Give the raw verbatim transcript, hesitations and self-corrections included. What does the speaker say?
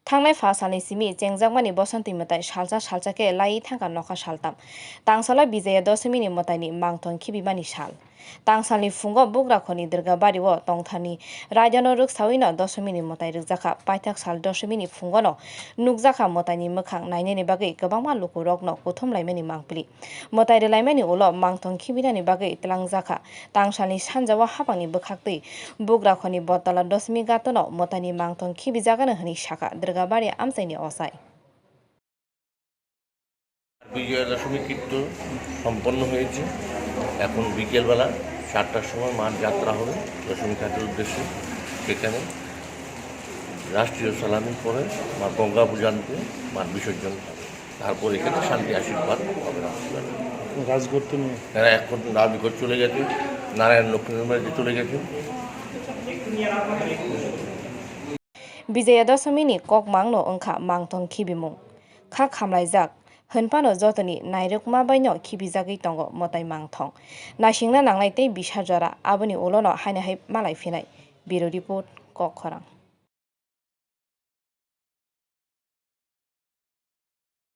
Thangnai pha salni simi chengjakmani bosonti mwtai salsa salsa khe laiwi thangkha nokha saltam. Tangsalo Bijaya Doshomini mwtaini mangthong khibimani sal. Tangsalni phungo Bugrakhorni Durgabari-o tongtharni raidano rwksawino Doshomini mwtai rwkjakha. Paithak sal Doshomini phungono nukjakha mwtaini mwkhang nainani bagwi kwbangma lukurokno kuthum laimani mangpili. Mwtai rwlaimani ulo mangthong khibinani bagwi twlangjakha. Tangsalni sanjao haphangni bwkhaktwi Bugrakhorni Botala Doshmi Gatono mwtaini mangthong khibijagano hwnwi sakha Durgabari amchaini ochai. Bijoya দশমী কীর্তন সম্পন্ন হয়েছে। এখন বিকেলবেলা চারটার সময় মার যাত্রা হবে দশমী ঘাটের উদ্দেশ্যে। সেখানে রাষ্ট্রীয় সালামির পরে মা গঙ্গা পূজান্তে মার বিসর্জন হবে। তারপর এখানে শান্তি আশীর্বাদ হবে। রাজঘর তো নেই। তারা এখন রাজঘর চলে গেছে, নারায়ণ লক্ষ্মীর বাড়িতে চলে গেছে। Bijaya Doshomini kokmangno wngkha mangthong khibimung. Kha khamlaijak, hwnphano jotoni nairwkma baino khibijagwi tongo mwtai mangthong. Naisingna nangnai tei bisar jora, aboni ulono haino hai malai phinai. Bureau Report, Kok Khorang.